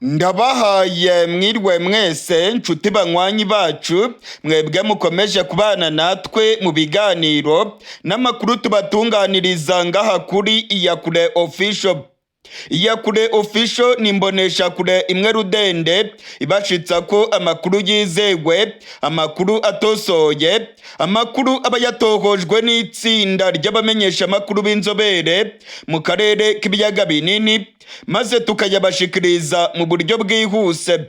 Ndabahaye mwiriwe mwese, nshuti banywanyi bacu, mwebwe mukomeje kubana natwe mu biganiro n'amakuru tubatunganiriza ngaha kuri Iyakure Official. Iyakure Official ni imboneshakure imwe rudende ibashitsa ko amakuru yizewe, amakuru atosoye, amakuru aba yatohojwe n'itsinda ry'abamenyeshamakuru b'inzobere mu karere k'ibiyaga binini, maze tukayabashikiriza mu buryo bwihuse.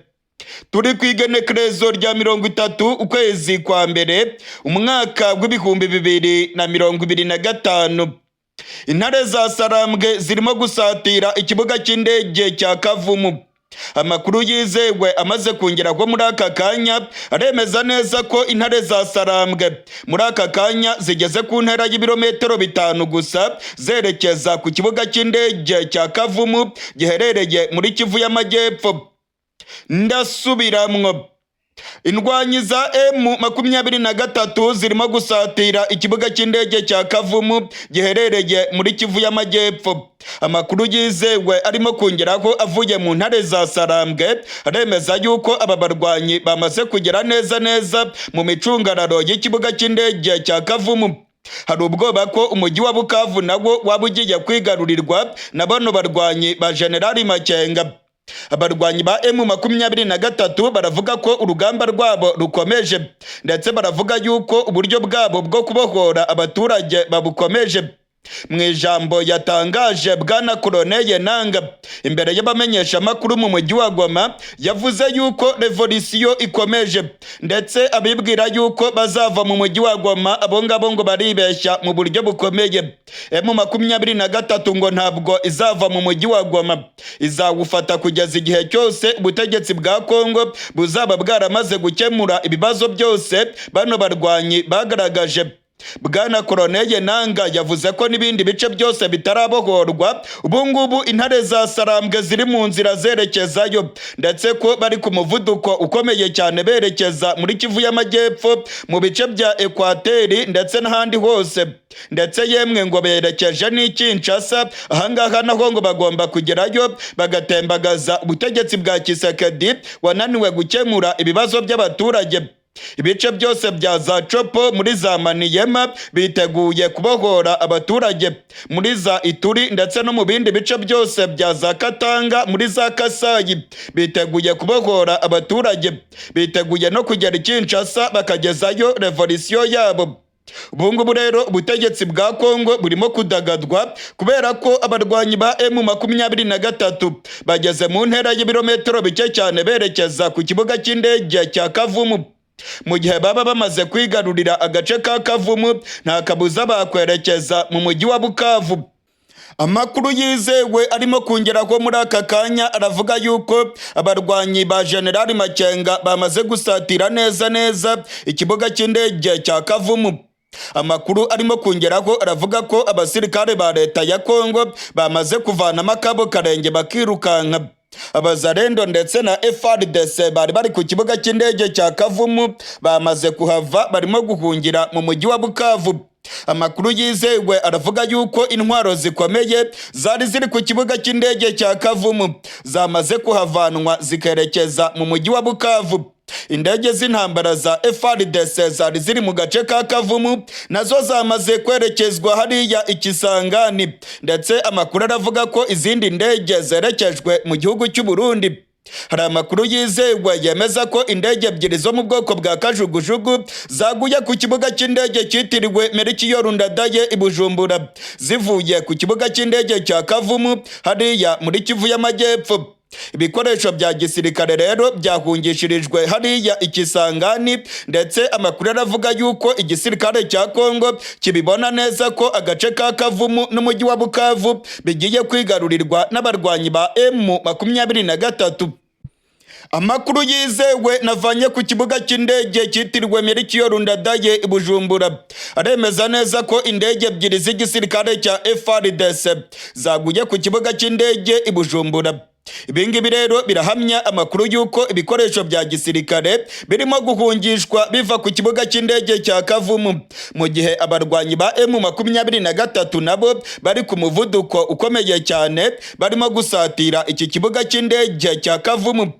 Turi ku igenekerezo rya 30 ukwezi kwa mbere, umwaka w'2025. Intare za Sarambwe zirimo gusatira ikibuga cy'indege cya Kavumu. Amakuru yizewe amaze kungeraho muri aka kanya aremeza neza ko intare za Sarambwe muri aka kanya zigeze ku ntera y'ibirometero 5 gusa zerekeza ku kibuga cy'indege cya Kavumu giherereye muri Kivu y'Amajyepfo. Ndasubiramwo, indwanyi za M23 zirimo gusatira ikibuga cy'indege cya Kavumu giherereye muri Kivu y'Amajyepfo. Amakuru yizewe arimo kongeraho avuye mu ntare za Sarambwe aremeza yuko aba barwanyi bamaze kugera neza neza mu micungararo y'ikibuga cy'indege cya Kavumu. Hari ubwoba ko umujyi wa Bukavu nawo waba ugiye kwigarurirwa na bano barwanyi ba Generali Makenga. Abarwanyi ba M23 baravuga ko urugamba rwabo rukomeje, ndetse baravuga yuko uburyo bwabo bwo kubohora abaturage babukomeje. Mu ijambo yatangaje, bwana Corneille Nanga, imbere y'abamenyeshamakuru mu mujyi wa Goma, yavuze yuko revolisiyo ikomeje, ndetse abibwira yuko bazava mu mujyi wa Goma, abo ngabo ngo baribeshya mu buryo bukomeye. M23 ngo ntabwo izava mu mujyi wa Goma, izawufata kugeza igihe cyose ubutegetsi bwa Kongo buzaba bwaramaze gukemura ibibazo byose bano barwanyi bagaragaje. Bwana Corneille Nanga yavuze ko n'ibindi bice byose bitarabohorwa, ubu ngubu intare za Sarambwe ziri mu nzira zerekezayo, ndetse ko bari ku muvuduko ukomeye cyane berekeza muri Kivu y'Amajyepfo, mu bice bya Ekwateri ndetse n'ahandi hose, ndetse yemwe ngo berekeje n'i Kinshasa. Ahangaha naho ngo bagomba kugerayo bagatembagaza ubutegetsi bwa Tshisekedi wananiwe gukemura ibibazo by'abaturage. Ibice byose bya za Tshopo muri za Maniyema biteguye kubohora abaturage, muri za Ituri ndetse no mu bindi bice byose bya za Katanga, muri za Kasayi biteguye kubohora abaturage, biteguye no kugera i Kinshasa bakagezayo revolisiyo yabo. Ubu ngubu rero ubutegetsi bwa Kongo burimo kudagadwa kubera ko abarwanyi ba M23 bageze mu ntera y'ibirometero bike cyane berekeza ku kibuga cy'indege cya Kavumu. Mu gihe baba bamaze kwigarurira agace ka Kavumu, nta kabuza bakwerekeza mu mujyi wa Bukavu. Amakuru yizewe arimo kongeraho muri aka kanya aravuga yuko abarwanyi ba Generali Makenga bamaze gusatira neza neza ikibuga cy'indege cya Kavumu. Amakuru arimo kongeraho aravuga ko abasirikare ba leta ya Kongo bamaze kuvanamo akabo karenge bakirukanka. Abazarendo ndetse na FARDC bari bari ku kibuga cy'indege cya Kavumu bamaze kuhava, barimo guhungira mu mujyi wa Bukavu. Amakuru yizewe aravuga yuko intwaro zikomeye zari ziri ku kibuga cy'indege cya Kavumu zamaze kuhavanwa zikerekeza mu mujyi wa Bukavu. Indege z'intambara za FARDC zari ziri mu gace ka Kavumu nazo zamaze kwerekezwa hariya i Kisangani, ndetse amakuru aravuga ko izindi ndege zerekejwe mu gihugu cy'u Burundi. Hari amakuru yizewe yemeza ko indege ebyiri zo mu bwoko bwa kajugujugu zaguye ku kibuga cy'indege cyitiriwe Melchior Ndadaye i Bujumbura, zivuye ku kibuga cy'indege cya Kavumu hariya muri Kivu y'Amajyepfo. Ibikoresho bya gisirikare rero byahungishirijwe hariya i Kisangani, ndetse amakuru aravuga yuko igisirikare cya Kongo kibibona neza ko agace ka Kavumu n'umujyi wa Bukavu bigiye kwigarurirwa n'abarwanyi ba M23. Amakuru yizewe navanye ku kibuga cy'indege cyitiriwe Melchior Ndadaye i Bujumbura aremeza neza ko indege ebyiri z'igisirikare cya FARDC zaguye ku kibuga cy'indege i Bujumbura. Ibi ngibi rero birahamya amakuru y'uko ibikoresho bya gisirikare birimo guhungishwa biva ku kibuga cy'indege cya Kavumu, mu gihe abarwanyi ba M23 nabo bari ku muvuduko ukomeye cyane, barimo gusatira iki kibuga cy'indege cya Kavumu.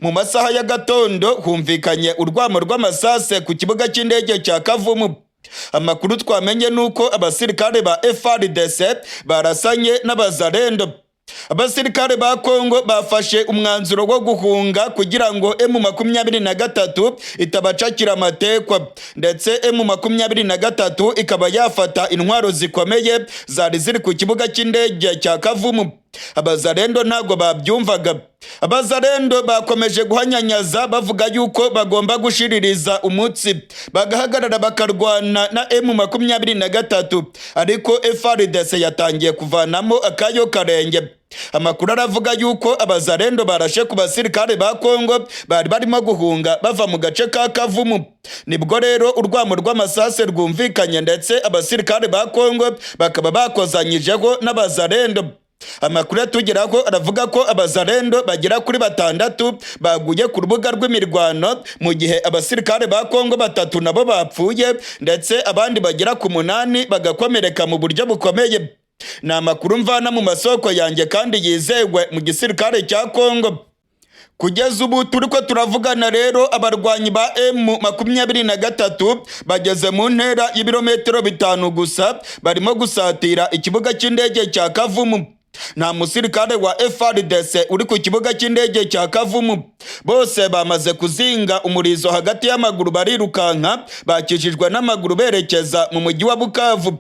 Mu masaha ya gatondo humvikanye urwamo rw'amasase ku kibuga cy'indege cya Kavumu. Amakuru twamenye nuko abasirikare ba FARDC barasanye n'abazarendo. Abasirikare ba Kongo bafashe umwanzuro wo guhunga kugira ngo M23 itabacakira amatekwa, ndetse M23 ikaba yafata intwaro zikomeye zari ziri ku kibuga cy'indege cya Kavumu. Abazarendo ntabwo babyumvaga. Abazarendo bakomeje guhanyanyaza, bavuga yuko bagomba gushiririza umutsi, bagahagarara, bakarwana na M23, ariko FARDC yatangiye kuvanamo akayo karenge. Amakuru aravuga yuko abazarendo barashe ku basirikare ba Kongo bari barimo guhunga bava mu gace ka Kavumu. Nibwo rero urwamo rw'amasase rwumvikanye, ndetse abasirikare ba Kongo bakaba bakozanyijeho n'abazarendo. Amakuru atugeraho aravuga ko abazarendo bagera kuri batandatu baguye ku rubuga rw'imirwano, mu gihe abasirikare ba Kongo batatu nabo bapfuye, ndetse abandi bagera ku munani bagakomereka mu buryo bukomeye. Ni amakuru mvana mu masoko yanjye kandi yizewe mu gisirikare cya Kongo. Kugeza ubu turi ko turavugana rero, abarwanyi ba M23 bageze mu ntera y'ibirometero 5 gusa, barimo gusatira ikibuga cy'indege cya Kavumu. Nta musirikare wa FARDC uri ku kibuga cy'indege cya Kavumu. Bose bamaze kuzinga umurizo hagati y'amaguru, barirukanka, bakijijwe n'amaguru berekeza mu mujyi wa Bukavu.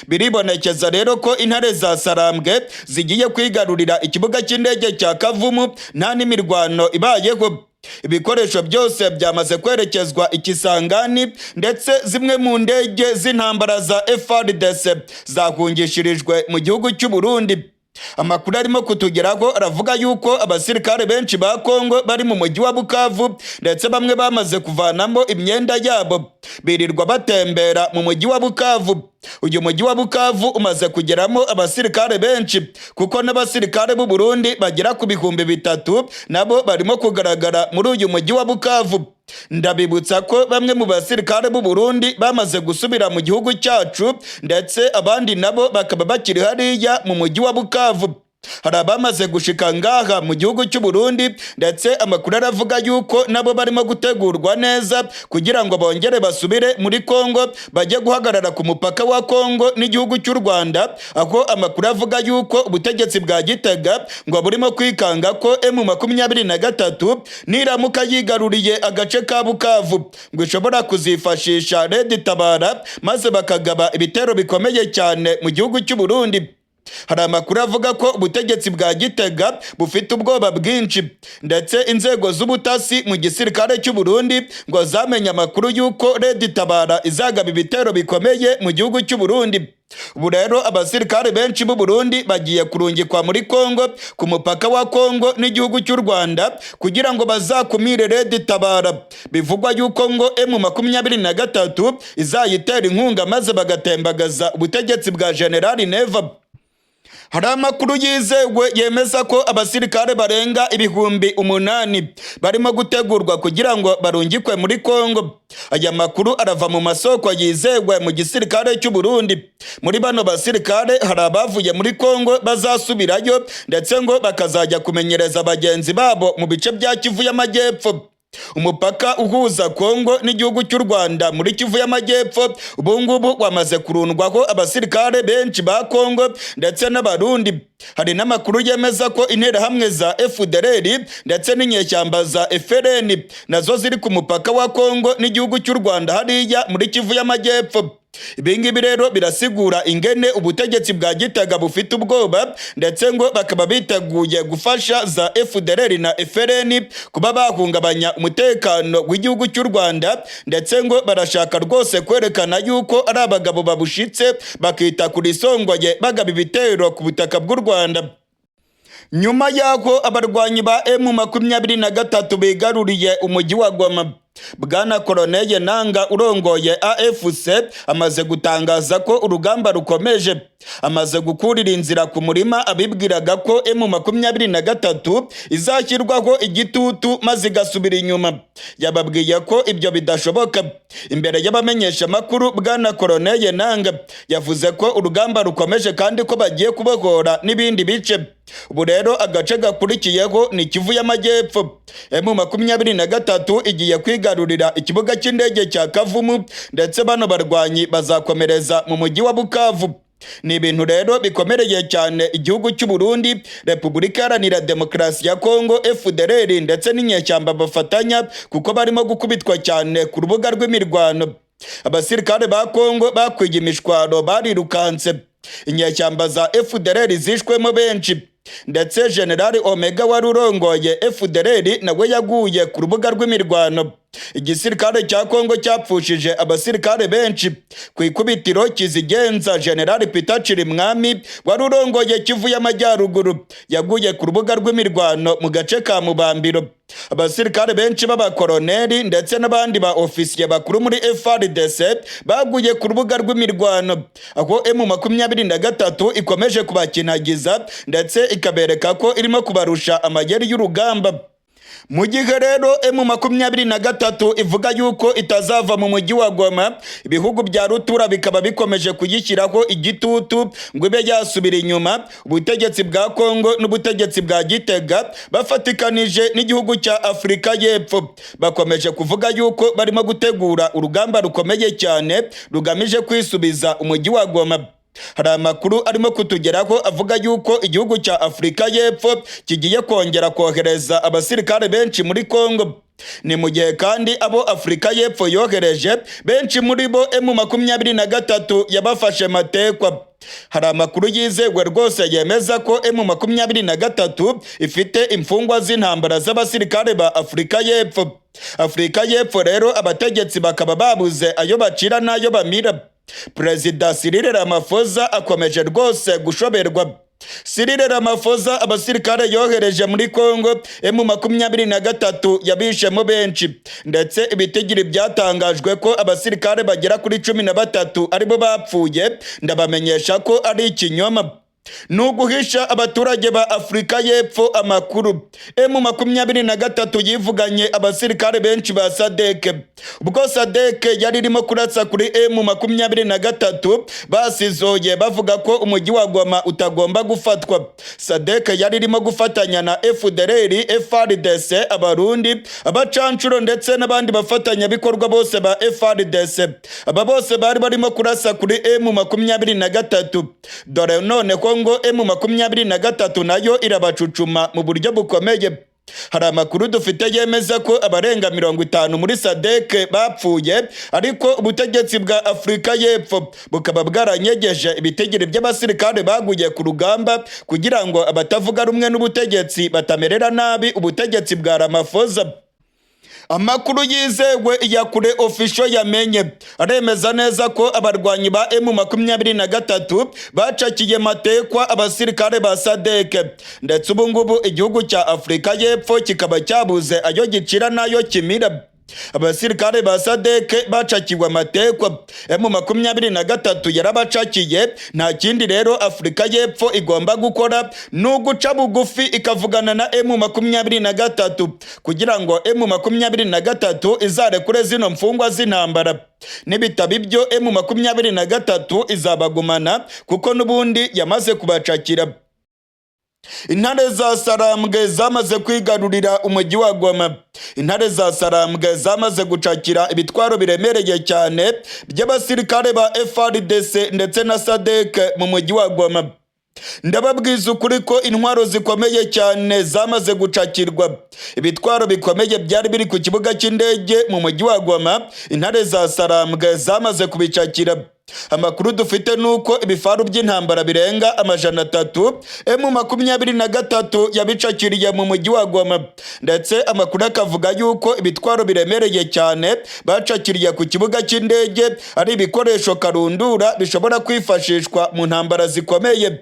Biribonekeza rero ko intare za Sarambwe zigiye kwigarurira ikibuga cy'indege cya Kavumu nta n'imirwano ibayeho. Ibikoresho byose byamaze kwerekezwa Ikisangani, ndetse zimwe mu ndege z'intambara za FARDC zahungishirijwe mu gihugu cy'u Burundi. Amakuru arimo kutugeraho aravuga yuko abasirikare benshi ba Kongo bari mu mujyi wa Bukavu, ndetse bamwe bamaze kuvanamo imyenda yabo, birirwa batembera mu mujyi wa Bukavu. Uyu mujyi wa Bukavu umaze kugeramo abasirikare benshi, kuko n'abasirikare b'u Burundi bagera ku 3000 nabo barimo kugaragara muri uyu mujyi wa Bukavu. Ndabibutsa ko bamwe mu basirikare b'u Burundi bamaze gusubira mu gihugu cyacu, ndetse abandi nabo bakaba bakiri hariya mu mujyi wa Bukavu. Hari abamaze gushika ngaha mu gihugu cy'u Burundi, ndetse amakuru aravuga yuko nabo barimo gutegurwa neza kugira ngo bongere basubire muri Kongo, bajye guhagarara ku mupaka wa Kongo n'igihugu cy'u Rwanda, aho amakuru avuga yuko ubutegetsi bwa Gitega ngo burimo kwikanga ko M23 niramuka yigaruriye agace ka Bukavu, ngo ishobora kuzifashisha Red Tabara, maze bakagaba ibitero bikomeye cyane mu gihugu cy'u Burundi. Hari amakuru avuga ko ubutegetsi bwa Gitega bufite ubwoba bwinshi, ndetse inzego z'ubutasi mu gisirikare cy'u Burundi ngo zamenye amakuru y'uko Red Tabara izagaba ibitero bikomeye mu gihugu cy'u Burundi. Ubu rero abasirikare benshi b'u Burundi bagiye kurungikwa muri Kongo, ku mupaka wa Kongo n'igihugu cy'u Rwanda, kugira ngo bazakumire Red Tabara. Bivugwa yuko ngo M23 izayitera inkunga, maze bagatembagaza ubutegetsi bwa General Neva. Hari amakuru yizewe yemeza ko abasirikare barenga 8000 barimo gutegurwa kugira ngo barungikwe muri Kongo. Aya makuru arava mu masoko yizewe mu gisirikare cy'u Burundi. Muri bano basirikare hari abavuye muri Kongo bazasubirayo, ndetse ngo bakazajya kumenyereza bagenzi babo mu bice bya Kivu y'Amajyepfo. Umupaka uhuza Kongo n'igihugu cy'u Rwanda muri Kivu y'Amajyepfo ubu ngubu wamaze kurundwaho abasirikare benshi ba Kongo ndetse n'Abarundi. Hari n'amakuru yemeza ko interahamwe za FDLR ndetse n'inyeshyamba za FLN nazo ziri ku mupaka wa Kongo n'igihugu cy'u Rwanda hariya muri Kivu y'Amajyepfo. Ibi ngibi rero birasigura ingene ubutegetsi bwa Gitega bufite ubwoba, ndetse ngo bakaba biteguye gufasha za FDLR na FLN kuba bahungabanya umutekano w'igihugu cy'u Rwanda, ndetse ngo barashaka rwose kwerekana yuko ari abagabo babushitse, bakita ku risongoye, bagaba ibitero ku butaka bw'u Rwanda. Nyuma y'aho abarwanyi ba M23 bigaruriye umujyi wa Goma. Bwana Koroneye Nanga urongoye AFC amaze gutangaza ko urugamba rukomeje. Amaze gukurira inzira ku murima abibwiraga ko M23 izashyirwaho igitutu maze igasubira inyuma. Yababwiye ko ibyo bidashoboka. Imbere y'abamenyeshamakuru, Bwana Koroneye Nanga yavuze ko urugamba rukomeje kandi ko bagiye kubohora n'ibindi bice. Ubu rero agace gakurikiyeho ni Kivu y'Amajyepfo. M23 igiye kwigarurira ikibuga cy'indege cya Kavumu, ndetse bano barwanyi bazakomereza mu mujyi wa Bukavu. Ni ibintu rero bikomereye cyane igihugu cy'u Burundi, Repubulika Iharanira Demokarasi ya Kongo, FDLR ndetse n'inyeshyamba bafatanya, kuko barimo gukubitwa cyane ku rubuga rw'imirwano. Abasirikare ba Kongo bakwiye imishwaro, barirukanse. Inyeshyamba za FDLR zishwemo benshi, ndetse General Omega wari urongoye FDLR nawe yaguye ku rubuga rw'imirwano. Igisirikare cya Kongo cyapfushije abasirikare benshi. Ku ikubitiro kizigenza General Peter Chirimwami wari urongoye Kivu y'Amajyaruguru yaguye ku rubuga rw'imirwano mu gace ka Mubambiro. Abasirikare benshi b'abakoroneri ndetse n'abandi ba ofisiye bakuru muri FARDC baguye ku rubuga rw'imirwano, aho M23 ikomeje kubakinagiza ndetse ikabereka ko irimo kubarusha amayeri y'urugamba. Mu gihe rero M23 ivuga yuko itazava mu mujyi wa Goma, ibihugu bya rutura bikaba bikomeje kuyishyiraho igitutu ngo ibe yasubira inyuma, ubutegetsi bwa Kongo n'ubutegetsi bwa Gitega bafatikanije n'igihugu cya Afurika y'Epfo bakomeje kuvuga yuko barimo gutegura urugamba rukomeye cyane rugamije kwisubiza umujyi wa Goma. Hari amakuru arimo kutugeraho avuga yuko igihugu cya Afurika y'Epfo kigiye kongera kohereza abasirikare benshi muri Kongo. Ni mu gihe kandi abo Afurika y'Epfo yohereje, benshi muri bo M23 yabafashe matekwa. Hari amakuru yizewe rwose yemeza ko M23 ifite imfungwa z'intambara z'abasirikare ba Afurika y'Epfo. Afurika y'Epfo rero abategetsi bakaba babuze ayo bacira n'ayo bamira. Perezida Cyril Ramaphosa akomeje rwose gushoberwa. Cyril Ramaphosa abasirikare yohereje muri Kongo, M23 yabishemo benshi, ndetse ibitigiri byatangajwe ko abasirikare bagera kuri 13 aribo bapfuye, ndabamenyesha ko ari ikinyoma. Ni uguhisha abaturage ba Afurika y'Epfo amakuru. M23 yivuganye abasirikare benshi ba SADC. Ubwo SADC yari irimo kurasa kuri M23, basizoye bavuga ko umujyi wa Goma utagomba gufatwa. SADC yari irimo gufatanya na FDLR, FARDC, Abarundi, abacanshuro ndetse n'abandi bafatanyabikorwa bose ba FARDC. Aba bose bari barimo kurasa kuri M23. Dore none ko ngo M23 nayo irabacucuma mu buryo bukomeye. Hari amakuru dufite yemeza ko abarenga 50 muri SADC bapfuye, ariko ubutegetsi bwa Afurika y'Epfo bukaba bwaranyegeje ibitigiri by'abasirikare baguye ku rugamba kugira ngo abatavuga rumwe n'ubutegetsi batamerera nabi ubutegetsi bwa Ramaphosa. Amakuru yizewe ya kure Official yamenye aremeza neza ko abarwanyi ba M23 bacakiye matekwa abasirikare ba SADC, ndetse ubu ngubu igihugu cya Afurika y'Epfo kikaba cyabuze ayo gicira n'ayo kimira. Abasirikare ba SADC bacakiwe amatekwa, M23 yarabacakiye. Nta kindi rero Afurika y'Epfo igomba gukora, ni uguca bugufi ikavugana na M23 kugira ngo M23 izarekure zino mfungwa z'intambara. Nibitaba ibyo, M23 izabagumana kuko n'ubundi yamaze kubacakira. Intare za Sarambwe zamaze kwigarurira umujyi wa Goma. Intare za Sarambwe zamaze gucakira ibitwaro biremereye cyane by'abasirikare ba FARDC ndetse na SADC mu mujyi wa Goma. Ndababwiza ukuri ko intwaro zikomeye cyane zamaze gucakirwa. Ibitwaro bikomeye byari biri ku kibuga cy'indege mu mujyi wa Goma, intare za Sarambwe zamaze kubicakira. Amakuru dufite ni uko ibifaru by'intambara birenga 300 M23 yabicakiriye mu mujyi wa Goma, ndetse amakuru akavuga yuko ibitwaro biremereye cyane bacakiriye ku kibuga cy'indege ari ibikoresho karundura bishobora kwifashishwa mu ntambara zikomeye.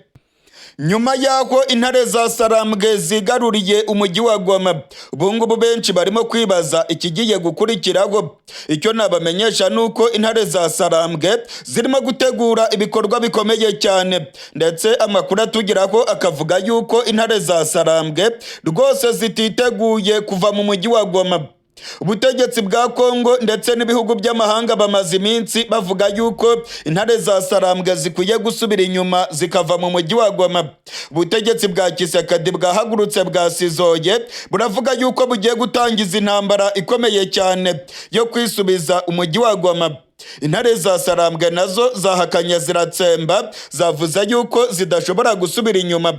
Nyuma y'aho intare za Sarambwe zigaruriye umujyi wa Goma, ubungubu benshi barimo kwibaza ikigiye gukurikiraho. Icyo nabamenyesha ni uko intare za Sarambwe zirimo gutegura ibikorwa bikomeye cyane, ndetse amakuru atugeraho akavuga yuko intare za Sarambwe rwose zititeguye kuva mu mujyi wa Goma. Ubutegetsi bwa Kongo ndetse n'ibihugu by'amahanga bamaze iminsi bavuga yuko intare za Sarambwe zikwiye gusubira inyuma zikava mu mujyi wa Goma. Ubutegetsi bwa Tshisekedi bwahagurutse bwasizoye, buravuga yuko bugiye gutangiza intambara ikomeye cyane yo kwisubiza umujyi wa Goma. Intare za Sarambwe nazo zahakanye ziratsemba, zavuze yuko zidashobora gusubira inyuma.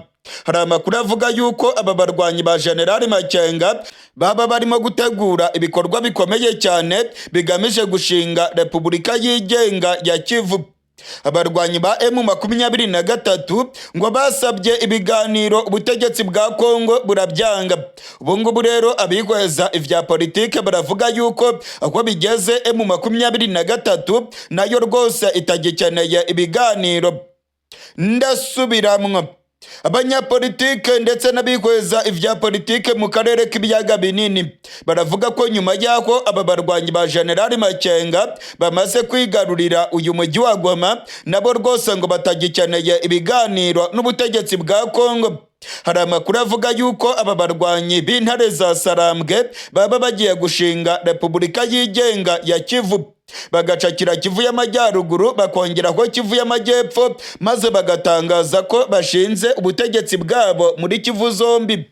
Hari amakuru avuga yuko aba barwanyi ba Generali Makenga baba barimo gutegura ibikorwa bikomeye cyane bigamije gushinga Repubulika yigenga ya Kivu. Abarwanyi ba M23 ngo basabye ibiganiro, ubutegetsi bwa Kongo burabyanga. Ubu ngubu rero abihweza ivya politike baravuga yuko aho bigeze M23 nayo rwose itagikeneye ibiganiro. Ndasubiramwo, abanyapolitike ndetse n'abihweza ivya politike mu karere k'ibiyaga binini baravuga ko nyuma y'aho aba barwanyi ba Generali Makenga bamaze kwigarurira uyu mujyi wa Goma, nabo rwose ngo batagikeneye ibiganiro n'ubutegetsi bwa Kongo. Hari amakuru avuga yuko aba barwanyi b'intare za Sarambwe baba bagiye gushinga Repubulika yigenga ya Kivu, bagacakira Kivu y'Amajyaruguru, bakongeraho Kivu y'Amajyepfo, maze bagatangaza ko bashinze ubutegetsi bwabo muri Kivu zombi.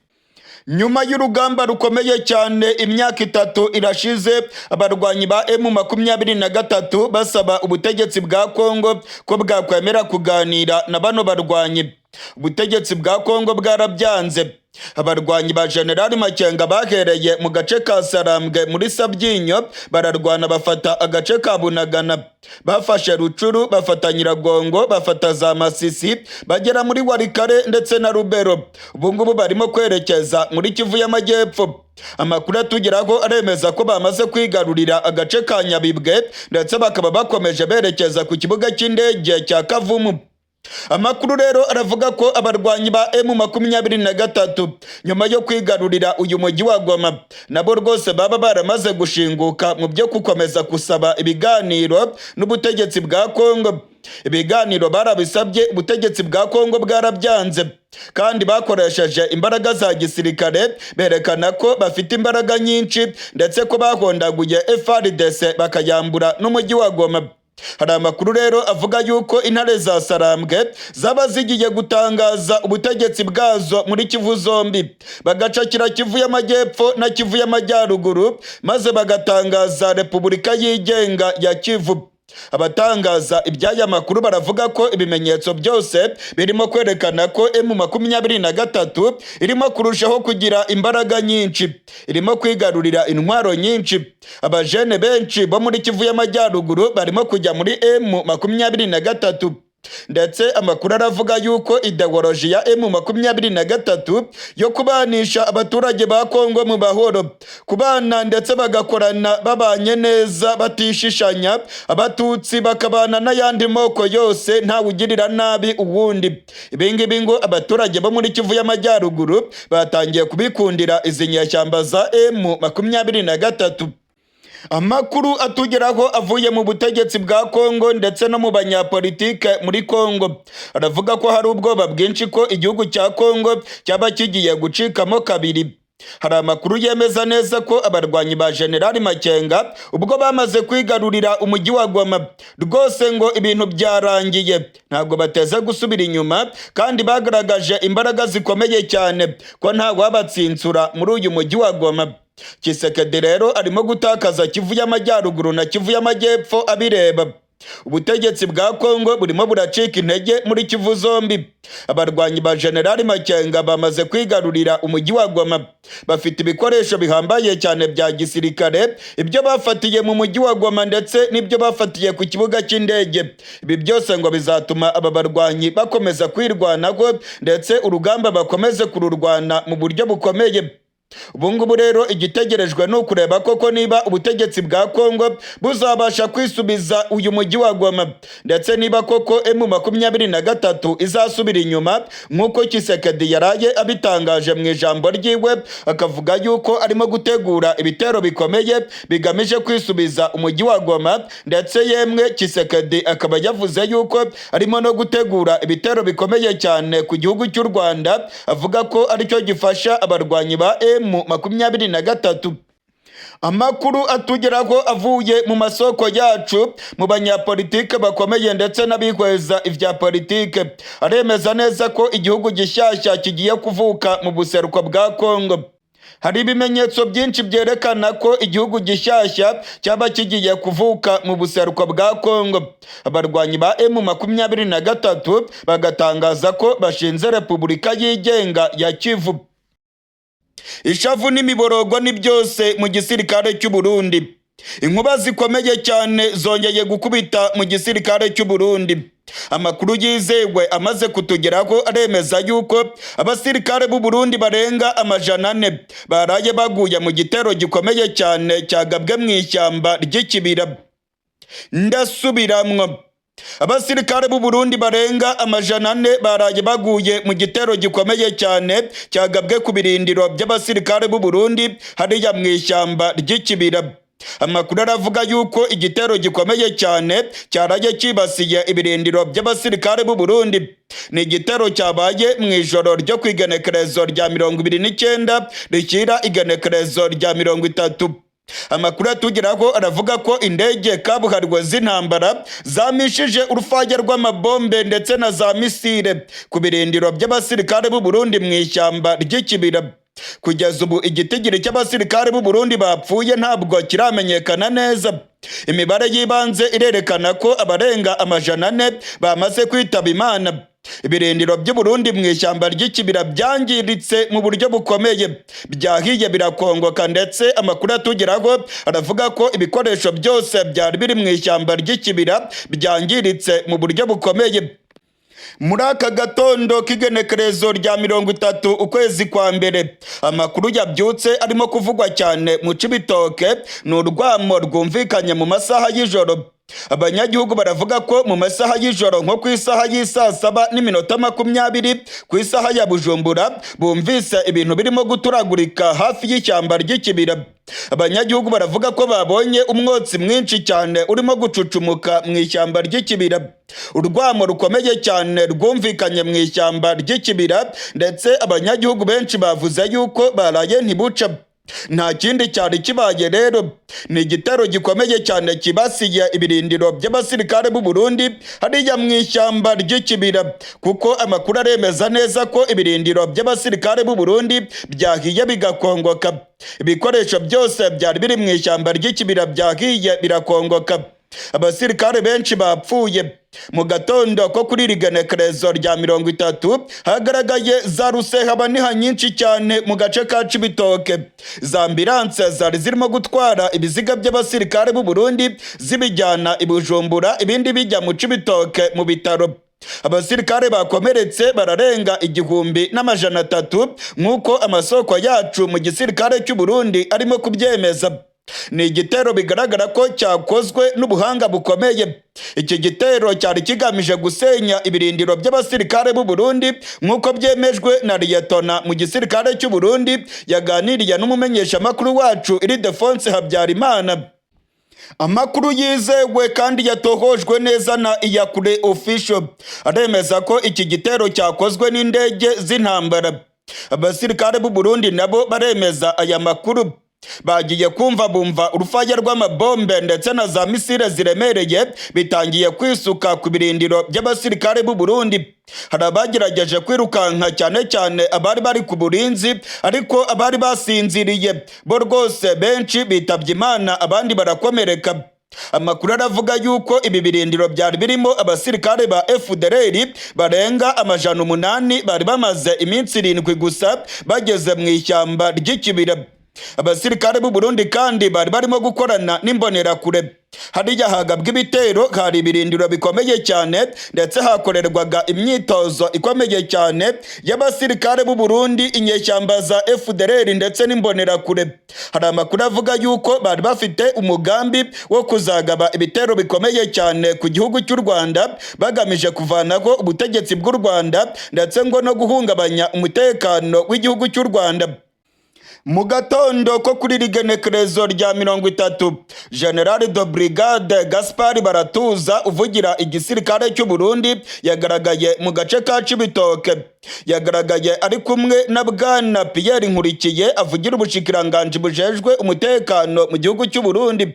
Nyuma y'urugamba rukomeye cyane, imyaka 3 irashize abarwanyi ba M23 basaba ubutegetsi bwa Kongo ko bwakwemera kuganira na bano barwanyi. Ubutegetsi bwa Kongo bwarabyanze. Abarwanyi ba Generali Makenga bahereye mu gace ka Sarambwe muri Sabyinyo, bararwana bafata agace ka Bunagana, bafashe Rucuru, bafata Nyiragongo, bafata za Masisi, bagera muri Walikale ndetse na Lubero. Ubu ngubu barimo kwerekeza muri Kivu y'Amajyepfo. Amakuru atugeraho aremeza ko bamaze kwigarurira agace ka Nyabibwe, ndetse bakaba bakomeje berekeza ku kibuga cy'indege cya Kavumu. Amakuru rero aravuga ko abarwanyi ba M23 nyuma yo kwigarurira uyu mujyi wa Goma, nabo rwose baba baramaze gushinguka mu byo gukomeza gusaba ibiganiro n'ubutegetsi bwa Kongo. Ibiganiro barabisabye, ubutegetsi bwa Kongo bwarabyanze, kandi bakoresheje imbaraga za gisirikare berekana ko bafite imbaraga nyinshi, ndetse ko bahondaguye FARDC bakayambura n'umujyi wa Goma. Hari amakuru rero avuga yuko intare za Sarambwe zaba zigiye gutangaza ubutegetsi bwazo muri Kivu zombi, bagacakira Kivu y'Amajyepfo na Kivu y'Amajyaruguru, maze bagatangaza Repubulika yigenga ya Kivu. Abatangaza iby'aya makuru baravuga ko ibimenyetso byose birimo kwerekana ko M23 irimo kurushaho kugira imbaraga nyinshi, irimo kwigarurira intwaro nyinshi. Abajene benshi bo muri Kivu y'Amajyaruguru barimo kujya muri M23, ndetse amakuru aravuga yuko idéologie ya M23 yo kubanisha abaturage ba Kongo mu mahoro, kubana ndetse bagakorana babanye neza batishishanya, Abatutsi bakabana n'ayandi moko yose ntawe ugirira nabi uwundi. Ibingibi ngo abaturage bo muri Kivu y'Amajyaruguru batangiye kubikundira izi nyeshyamba za M23. Amakuru atugeraho avuye mu butegetsi bwa Kongo ndetse no mu banyapolitike muri Kongo aravuga ko hari ubwoba bwinshi ko igihugu cya Kongo cyaba kigiye gucikamo kabiri. Hari amakuru yemeza neza ko abarwanyi ba Generali Makenga ubwo bamaze kwigarurira umujyi wa Goma, rwose ngo ibintu byarangiye, ntabwo bateze gusubira inyuma, kandi bagaragaje imbaraga zikomeye cyane ko nta wabatsinsura muri uyu mujyi wa Goma. Tshisekedi rero arimo gutakaza Kivu y'Amajyaruguru na Kivu y'Amajyepfo abireba. Ubutegetsi bwa Kongo burimo buracika intege muri Kivu zombi. Abarwanyi ba Generali Makenga bamaze kwigarurira umujyi wa Goma, bafite ibikoresho bihambaye cyane bya gisirikare, ibyo bafatiye mu mujyi wa Goma ndetse n'ibyo bafatiye ku kibuga cy'indege. Ibi byose ngo bizatuma aba barwanyi bakomeza kwirwanaho, ndetse urugamba bakomeze kururwana mu buryo bukomeye. Ubu ngubu rero igitegerejwe ni ukureba koko niba ubutegetsi bwa Kongo buzabasha kwisubiza uyu mujyi wa Goma, ndetse niba koko M23 izasubira inyuma nk'uko Tshisekedi yaraye abitangaje mu ijambo ryiwe, akavuga yuko arimo gutegura ibitero bikomeye bigamije kwisubiza umujyi wa Goma. Ndetse yemwe Tshisekedi akaba yavuze yuko arimo no gutegura ibitero bikomeye cyane ku gihugu cy'u Rwanda, avuga ko aricyo gifasha abarwanyi ba M23. Amakuru atugeraho avuye mu masoko yacu, mu banyapolitike bakomeye ndetse n'abihweza ibya politike, aremeza neza ko igihugu gishyashya kigiye kuvuka mu buseruko bwa Kongo. Hari ibimenyetso byinshi byerekana ko igihugu gishyashya cyaba kigiye kuvuka mu buseruko bwa Kongo. Abarwanyi ba M23 bagatangaza ko bashinze Repubulika yigenga ya Kivu. Ishavu n'imiborogo ni byose mu gisirikare cy'u Burundi. Inkuba zikomeye cyane zongeye gukubita mu gisirikare cy'u Burundi. Amakuru yizewe amaze kutugeraho aremeza yuko abasirikare b'u Burundi barenga 400 baraye baguye mu gitero gikomeye cyane cyagabwe mu ishyamba ry'Ikibira. Ndasubiramwo, abasirikare b'u Burundi barenga 400 baraye baguye mu gitero gikomeye cyane cyagabwe ku birindiro by'abasirikare b'u Burundi hariya mu ishyamba ry'Ikibira. Amakuru aravuga yuko igitero gikomeye cyane cyaraye cyibasiye ibirindiro by'abasirikare b'u Burundi. Ni igitero cyabaye mu ijoro ryo ku igenekerezo rya 29 rishyira igenekerezo rya 30. Amakuru atugeraho aravuga ko indege kabuhariwe z'intambara zamishije urufaya rw'amabombe ndetse na za misile ku birindiro by'abasirikare b'u Burundi mu ishyamba ry'Ikibira. Kugeza ubu igitigiri cy'abasirikare b'u Burundi bapfuye ntabwo kiramenyekana neza. Imibare y'ibanze irerekana ko abarenga 400 bamaze kwitaba Imana. Ibirindiro by'u Burundi mu ishyamba ry'Ikibira byangiritse mu buryo bukomeye, byahiye birakongoka, ndetse amakuru atugeraho aravuga ko ibikoresho byose byari biri mu ishyamba ry'Ikibira byangiritse mu buryo bukomeye. Muri aka gatondo k'igenekerezo rya 30 ukwezi kwa mbere, amakuru yabyutse arimo kuvugwa cyane mu Cibitoke ni urwamo rwumvikanye mu masaha y'ijoro. Abanyagihugu baravuga ko mu masaha y'ijoro, nko ku isaha y'isaa 7:20 ku isaha ya Bujumbura, bumvise ibintu birimo guturagurika hafi y'ishyamba ry'Ikibira. Abanyagihugu baravuga ko babonye umwotsi mwinshi cyane urimo gucucumuka mu ishyamba ry'Ikibira. Urwamo rukomeye cyane rwumvikanye mu ishyamba ry'Ikibira, ndetse abanyagihugu benshi bavuze yuko baraye ntibuca. Nta kindi cyari kibaye rero, ni igitero gikomeye cyane kibasiye ibirindiro by'abasirikare b'u Burundi hariya mu ishyamba ry'Ikibira, kuko amakuru aremeza neza ko ibirindiro by'abasirikare b'u Burundi byahiye bigakongoka. Ibikoresho byose byari biri mu ishyamba ry'Ikibira byahiye birakongoka, abasirikare benshi bapfuye. Mu gatondo ko kuri iri genekerezo rya 30 hagaragaye za rusehabaniha nyinshi cyane mu gace ka Cibitoke. Za ambulance zari zirimo gutwara ibiziga by'abasirikare b'u Burundi zibijyana i Bujumbura, ibindi bijya mu Cibitoke mu bitaro. Abasirikare bakomeretse bararenga 1300, nk'uko amasoko yacu mu gisirikare cy'u Burundi arimo kubyemeza. Ni igitero bigaragara ko cyakozwe n'ubuhanga bukomeye. Iki gitero cyari kigamije gusenya ibirindiro by'abasirikare b'u Burundi, nk'uko byemejwe na liyetona mu gisirikare cy'u Burundi yaganiriye n'umumenyeshamakuru wacu Ildefonse Habyarimana. Amakuru yizewe kandi yatohojwe neza na Iyakure Official aremeza ko iki gitero cyakozwe n'indege z'intambara. Abasirikare b'u Burundi nabo baremeza aya makuru. Bagiye kumva bumva urufaya rw'amabombe ndetse na za misile ziremereye bitangiye kwisuka ku birindiro by'abasirikare b'u Burundi. Hari abagerageje kwirukanka, cyane cyane abari bari ku burinzi, ariko abari basinziriye bo rwose benshi bitabye Imana, abandi barakomereka. Amakuru aravuga yuko ibi birindiro byari birimo abasirikare ba FDLR barenga 800 bari bamaze iminsi 7 gusa bageze mu ishyamba ry'Ikibira. Abasirikare b'u Burundi kandi bari barimo gukorana n'imbonerakure. Hariya hagabwa ibitero hari ibirindiro bikomeye cyane, ndetse hakorerwaga imyitozo ikomeye cyane y'abasirikare b'u Burundi, inyeshyamba za FDLR ndetse n'imbonerakure. Hari amakuru avuga yuko bari bafite umugambi wo kuzagaba ibitero bikomeye cyane ku gihugu cy'u Rwanda, bagamije kuvanaho ubutegetsi bw'u Rwanda, ndetse ngo no guhungabanya umutekano w'igihugu cy'u Rwanda. Mu gatondo ko kuri rigenekerezo rya 30, Général de Brigade Gaspard Baratuza uvugira igisirikare cy'u Burundi yagaragaye mu gace ka Cibitoke. Yagaragaye ari kumwe na Bwana Pierre Nkurikiye avugira ubushikiranganji bujejwe umutekano mu gihugu cy'u Burundi.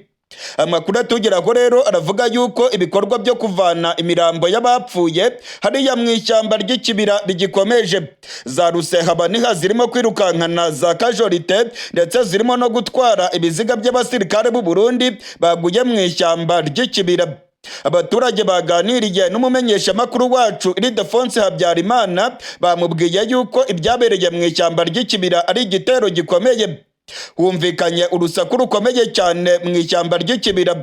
Amakuru atugeraho rero aravuga yuko ibikorwa byo kuvana imirambo y'abapfuye hariya mu ishyamba ry'ikibira bigikomeje. Za rusehabaniha zirimo kwirukankana za kajorite, ndetse zirimo no gutwara ibiziga by'abasirikare b'u Burundi baguye mu ishyamba ry'ikibira. Abaturage baganiriye n'umumenyeshamakuru wacu Ildefonse Habyarimana bamubwiye yuko ibyabereye mu ishyamba ry'ikibira ari igitero gikomeye. Humvikanye urusaku rukomeye cyane mu ishyamba ry'ikibira.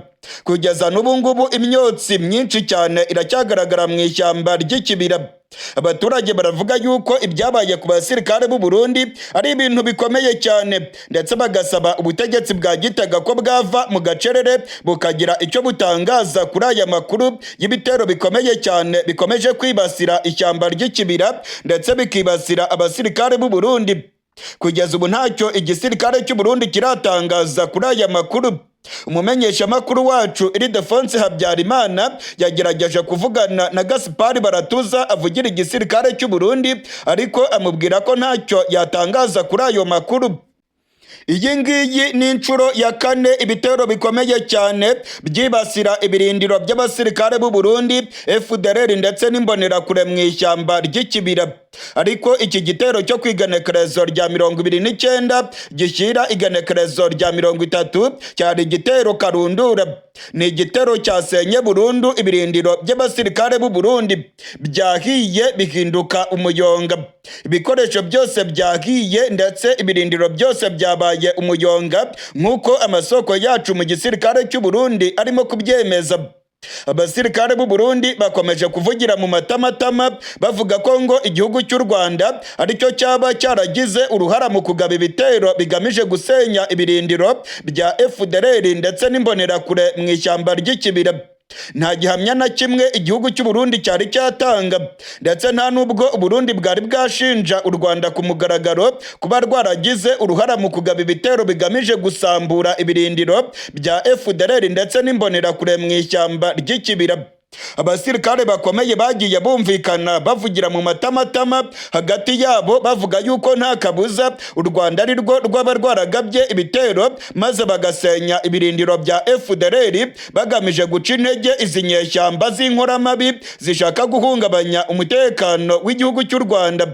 Kugeza n'ubu ngubu imyotsi myinshi cyane iracyagaragara mu ishyamba ry'ikibira. Abaturage baravuga yuko ibyabaye ku basirikare b'u Burundi ari ibintu bikomeye cyane, ndetse bagasaba ubutegetsi bwa Gitega ko bwava mu gacerere bukagira icyo butangaza kuri aya makuru y'ibitero bikomeye cyane bikomeje kwibasira ishyamba ry'ikibira, ndetse bikibasira abasirikare b'u Burundi. Kugeza ubu ntacyo igisirikare cy'u Burundi kiratangaza kuri aya makuru. Umumenyeshamakuru wacu Ildefonse Habyarimana yagerageje kuvugana na Gaspard Baratuza avugira igisirikare cy'u Burundi, ariko amubwira ko ntacyo yatangaza kuri ayo makuru. Iyi ngiyi ni inshuro ya kane ibitero bikomeye cyane byibasira ibirindiro by'abasirikare b'u Burundi, FDLR ndetse n'imbonerakure mu ishyamba ry'ikibira. Ariko iki gitero cyo ku igenekerezo rya 29 gishyira igenekerezo rya 30 cyari igitero karundura. Ni igitero cyasenye burundu ibirindiro by'abasirikare b'u Burundi, byahiye bihinduka umuyonga. Ibikoresho byose byahiye, ndetse ibirindiro byose byabaye umuyonga, nk'uko amasoko yacu mu gisirikare cy'u Burundi arimo kubyemeza. Abasirikare b'u Burundi bakomeje kuvugira mu matamatama bavuga ko ngo igihugu cy'u Rwanda aricyo cyaba cyaragize uruhara mu kugaba ibitero bigamije gusenya ibirindiro bya FDLR ndetse n'imbonerakure mu ishyamba ry'ikibira. Nta gihamya na kimwe igihugu cy'u Burundi cyari cyatanga, ndetse nta nubwo Uburundi bwari bwashinja u Rwanda ku mugaragaro kuba rwaragize uruhara mu kugaba ibitero bigamije gusambura ibirindiro bya FDLR ndetse n'imbonerakure mu ishyamba ry'ikibira. Abasirikare bakomeye bagiye bumvikana bavugira mu matamatama hagati yabo bavuga yuko nta kabuza u Rwanda ari rwo rwaba rwaragabye ibitero maze bagasenya ibirindiro bya FDLR, bagamije guca intege izi nyeshyamba z'inkoramabi zishaka guhungabanya umutekano w'igihugu cy'u Rwanda.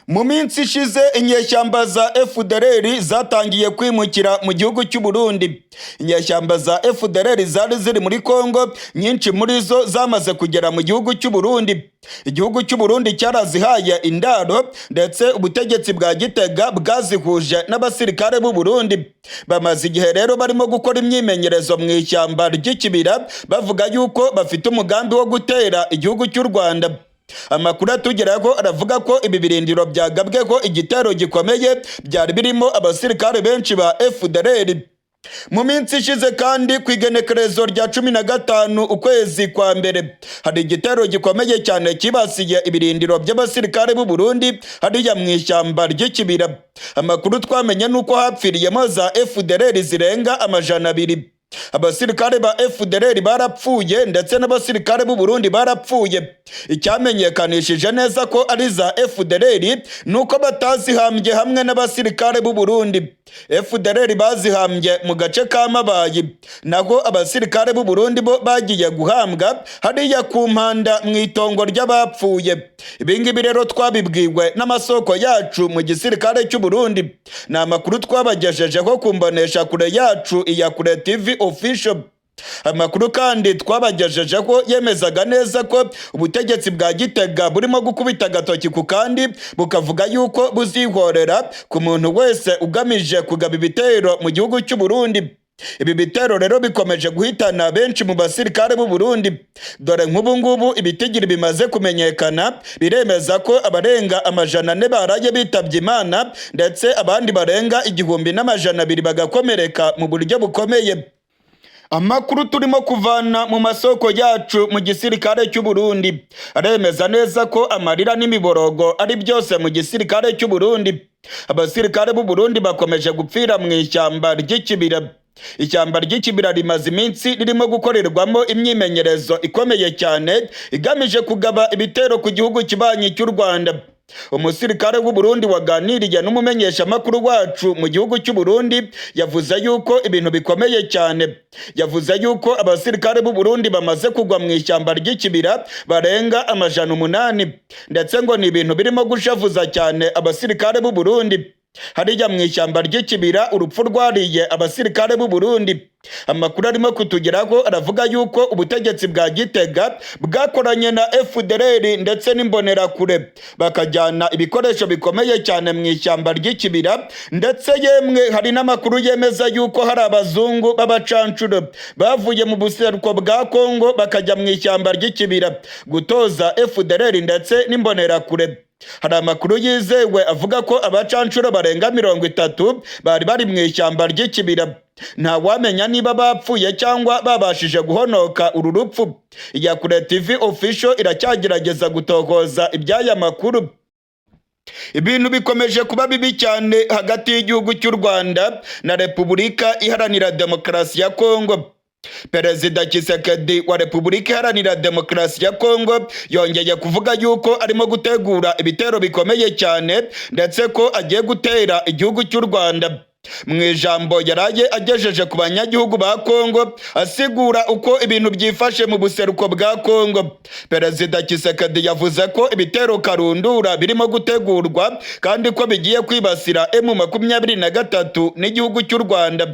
Mu minsi ishize inyeshyamba za FDLR zatangiye kwimukira mu gihugu cy'u Burundi. Inyeshyamba za FDLR zari ziri muri Kongo, nyinshi muri zo zamaze kugera mu gihugu cy'u Burundi. Igihugu cy'u Burundi cyarazihaye indaro, ndetse ubutegetsi bwa Gitega bwazihuje n'abasirikare b'u Burundi. Bamaze igihe rero barimo gukora imyimenyerezo mu ishyamba ry'ikibira, bavuga yuko bafite umugambi wo gutera igihugu cy'u Rwanda. Amakuru atugeraho aravuga ko ibi birindiro byagabweho igitero gikomeye byari birimo abasirikare benshi ba FDLR. Mu minsi ishize kandi, ku igenekerezo rya 15 ukwezi kwa mbere, hari igitero gikomeye cyane cyibasiye ibirindiro by'abasirikare b'u Burundi hariya mu ishyamba ry'ikibira. Amakuru twamenye nuko hapfiriyemo za FDLR zirenga 200. Abasirikare ba FDLR barapfuye, ndetse n'abasirikare b'u Burundi barapfuye. Icyamenyekanishije neza ko ari za FDLR nuko batazihambye hamwe n'abasirikare b'u Burundi. FDLR bazihambye mu gace ka Mabayi, naho abasirikare b'u Burundi bo bagiye guhambwa hariya ku Mpanda mu itongo ry'abapfuye. Ibi ngibi rero twabibwiwe n'amasoko yacu mu gisirikare cy'u Burundi. Ni amakuru twabagejejeho ku mbonesha kure yacu iya Kure TV Official. Amakuru kandi twabagejejeho yemezaga neza ko ubutegetsi bwa Gitega burimo gukubita agatoki ku kandi, bukavuga yuko buzihorera ku muntu wese ugamije kugaba ibitero mu gihugu cy'u Burundi. Ibi bitero rero bikomeje guhitana benshi mu basirikare b'u Burundi. Dore nk'ubu ngubu ibitigiri bimaze kumenyekana biremeza ko abarenga 400 baraye bitabye Imana, ndetse abandi barenga 1200 bagakomereka mu buryo bukomeye. Amakuru turimo kuvana mu masoko yacu mu gisirikare cy'u Burundi aremeza neza ko amarira n'imiborogo ari byose mu gisirikare cy'u Burundi. Abasirikare b'u Burundi bakomeje gupfira mu ishyamba ry'Ikibira. Ishyamba ry'Ikibira rimaze iminsi ririmo gukorerwamo imyimenyerezo ikomeye cyane igamije kugaba ibitero ku gihugu kibanyi cy'u Rwanda. Umusirikare w'u Burundi waganiriye n'umumenyeshamakuru wacu mu gihugu cy'u Burundi yavuze yuko ibintu bikomeye cyane. Yavuze yuko abasirikare b'u Burundi bamaze kugwa mu ishyamba ry'Ikibira barenga 800, ndetse ngo ni ibintu birimo gushavuza cyane abasirikare b'u Burundi. Hariya mu ishyamba ry'Ikibira urupfu rwariye abasirikare b'u Burundi. Amakuru arimo kutugeraho aravuga yuko ubutegetsi bwa Gitega bwakoranye na FDLR ndetse n'Imbonerakure, bakajyana ibikoresho bikomeye cyane mu ishyamba ry'Ikibira. Ndetse yemwe hari n'amakuru yemeza yuko hari abazungu b'abacancuro bavuye mu buseruko bwa Kongo bakajya mu ishyamba ry'Ikibira gutoza FDLR ndetse n'Imbonerakure. Hari amakuru yizewe avuga ko abacancuro barenga 30 bari bari mu ishyamba ry'Ikibira. Ntawamenya niba bapfuye cyangwa babashije guhonoka uru rupfu. Iyakure TV Official iracyagerageza gutohoza iby'aya makuru. Ibintu bikomeje kuba bibi cyane hagati y'igihugu cy'u Rwanda na Repubulika Iharanira Demokarasi ya Kongo. Perezida Tshisekedi wa Repubulika Iharanira Demokarasi ya Kongo yongeye kuvuga yuko arimo gutegura ibitero bikomeye cyane, ndetse ko agiye gutera igihugu cy'u Rwanda. Mu ijambo yaraye agejeje ku banyagihugu ba Kongo asigura uko ibintu byifashe mu buseruko bwa Kongo, Perezida Tshisekedi yavuze ko ibitero karundura birimo gutegurwa kandi ko bigiye kwibasira M23 n'igihugu cy'u Rwanda.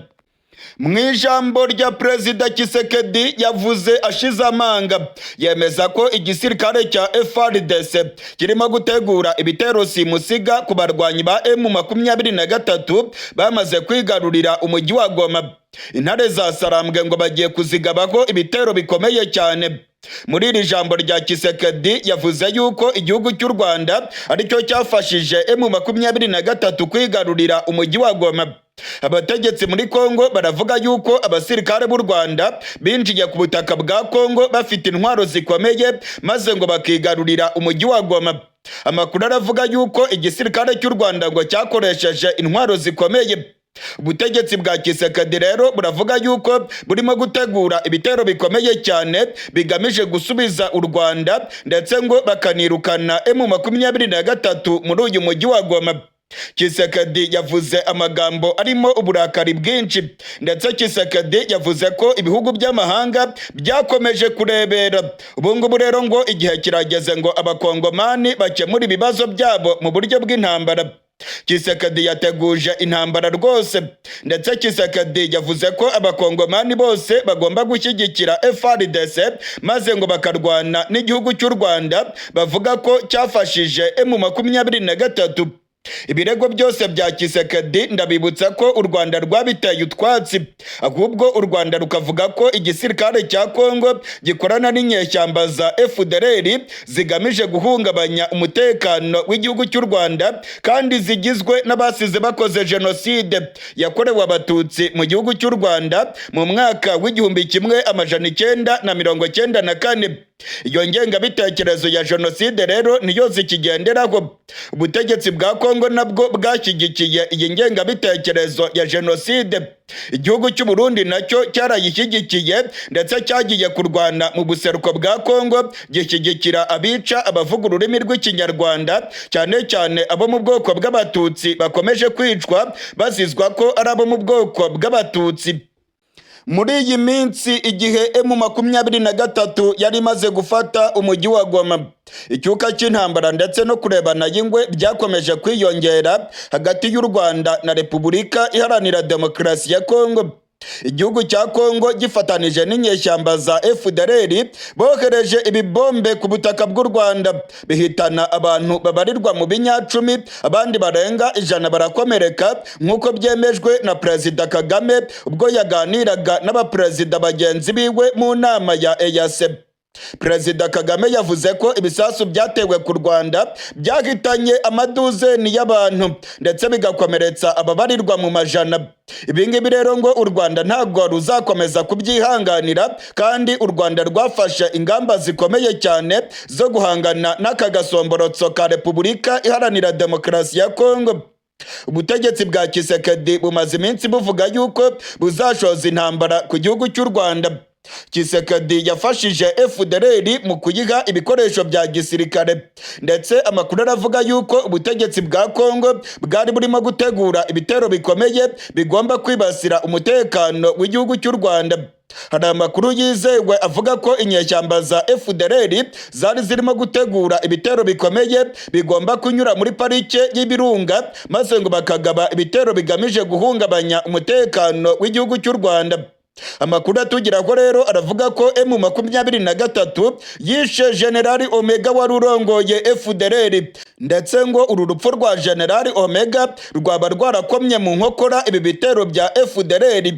Mu ijambo rya Perezida Tshisekedi yavuze ashize amanga, yemeza ko igisirikare cya FARDC kirimo gutegura ibitero simusiga ku barwanyi ba M23 bamaze kwigarurira umujyi wa Goma. Intare za Sarambwe ngo bagiye kuzigabaho ibitero bikomeye cyane. Muri iri jambo rya Tshisekedi yavuze yuko igihugu cy'u Rwanda aricyo cyafashije M23 kwigarurira umujyi wa Goma. Abategetsi muri Kongo baravuga yuko abasirikare b'u Rwanda binjiye ku butaka bwa Kongo bafite intwaro zikomeye, maze ngo bakigarurira umujyi wa Goma. Amakuru aravuga yuko igisirikare cy'u Rwanda ngo cyakoresheje intwaro zikomeye. Ubutegetsi bwa Tshisekedi rero buravuga yuko burimo gutegura ibitero bikomeye cyane bigamije gusubiza u Rwanda, ndetse ngo bakanirukana M23 muri uyu mujyi wa Goma. Tshisekedi yavuze amagambo arimo uburakari bwinshi, ndetse Tshisekedi yavuze ko ibihugu by'amahanga byakomeje kurebera. Ubu ngubu rero ngo igihe kirageze ngo Abakongomani bakemure ibibazo byabo mu buryo bw'intambara. Tshisekedi yateguje intambara rwose, ndetse Tshisekedi yavuze ko Abakongomani bose bagomba gushyigikira FARDC, maze ngo bakarwana n'igihugu cy'u Rwanda bavuga ko cyafashije M23. Ibirego byose bya Tshisekedi, ndabibutsa ko u Rwanda rwabiteye utwatsi, ahubwo u Rwanda rukavuga ko igisirikare cya Kongo gikorana n'inyeshyamba za FDLR zigamije guhungabanya umutekano w'igihugu cy'u Rwanda, kandi zigizwe n'abasize bakoze jenoside yakorewe Abatutsi mu gihugu cy'u Rwanda mu mwaka w'1994. Iyo ngengabitekerezo ya jenoside rero niyo zikigenderaho. Ubutegetsi bwa Kongo nabwo bwashyigikiye iyi ngengabitekerezo ya jenoside. Igihugu cy'u Burundi nacyo cyarayishyigikiye, ndetse cyagiye kurwana mu buseruko bwa Kongo gishyigikira abica abavuga ururimi rw'Ikinyarwanda, cyane cyane abo mu bwoko bw'Abatutsi bakomeje kwicwa bazizwa ko ari abo mu bwoko bw'Abatutsi. Muri iyi minsi, igihe M23 yari imaze gufata umujyi wa Goma, icyuka cy'intambara ndetse no kurebana y'ingwe byakomeje kwiyongera hagati y'u Rwanda na Repubulika Iharanira Demokarasi ya Kongo. Igihugu cya Kongo gifatanije n'inyeshyamba za FDLR bohereje ibibombe ku butaka bw'u Rwanda, bihitana abantu babarirwa mu binyacumi, abandi barenga 100 barakomereka, nk'uko byemejwe na Perezida Kagame ubwo yaganiraga n'abaperezida bagenzi biwe mu nama ya EAC. Perezida Kagame yavuze ko ibisasu byatewe ku Rwanda byahitanye amaduzeni y'abantu ndetse bigakomeretsa ababarirwa mu majana. Ibi ngibi rero ngo u Rwanda ntabwo ruzakomeza kubyihanganira, kandi u Rwanda rwafashe ingamba zikomeye cyane zo guhangana n'aka gasomborotso ka Repubulika Iharanira Demokarasi ya Kongo. Ubutegetsi bwa Tshisekedi bumaze iminsi buvuga yuko buzashoza intambara ku gihugu cy'u Rwanda. Tshisekedi yafashije FDLR mu kuyiha ibikoresho bya gisirikare, ndetse amakuru aravuga yuko ubutegetsi bwa Kongo bwari burimo gutegura ibitero bikomeye bigomba kwibasira umutekano w'igihugu cy'u Rwanda. Hari amakuru yizewe avuga ko inyeshyamba za FDLR zari zirimo gutegura ibitero bikomeye bigomba kunyura muri Parike y'Ibirunga, maze ngo bakagaba ibitero bigamije guhungabanya umutekano w'igihugu cy'u Rwanda. Amakuru atugeraho rero aravuga ko M23 yishe Generali Omega wari urongoye FDLR, ndetse ngo uru rupfu rwa Generali Omega rwaba rwarakomye mu nkokora ibi bitero bya FDLR.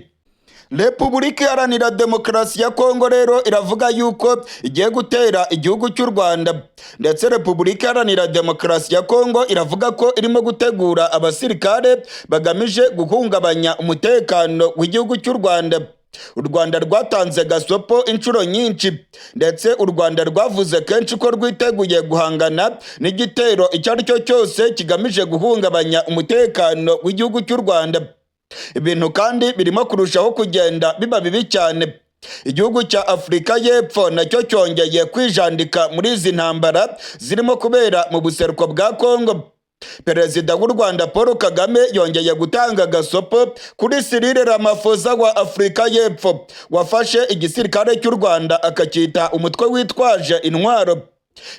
Repubulika Iharanira Demokarasi ya Kongo rero iravuga yuko igiye gutera igihugu cy'u Rwanda, ndetse Repubulika Iharanira Demokarasi ya Kongo iravuga ko irimo gutegura abasirikare bagamije guhungabanya umutekano w'igihugu cy'u Rwanda. U Rwanda rwatanze gasopo inshuro nyinshi, ndetse u Rwanda rwavuze kenshi ko rwiteguye guhangana n'igitero icyo ari cyo cyose kigamije guhungabanya umutekano w'igihugu cy'u Rwanda. Ibintu kandi birimo kurushaho kugenda biba bibi cyane. Igihugu cya Afurika y'Epfo nacyo cyongeye kwijandika muri izi ntambara zirimo kubera mu buseruko bwa Kongo. Perezida w'u Rwanda Paul Kagame yongeye gutanga gasopo kuri Cyril Ramaphosa wa Afurika y'Epfo, wafashe igisirikare cy'u Rwanda akacyita umutwe witwaje intwaro.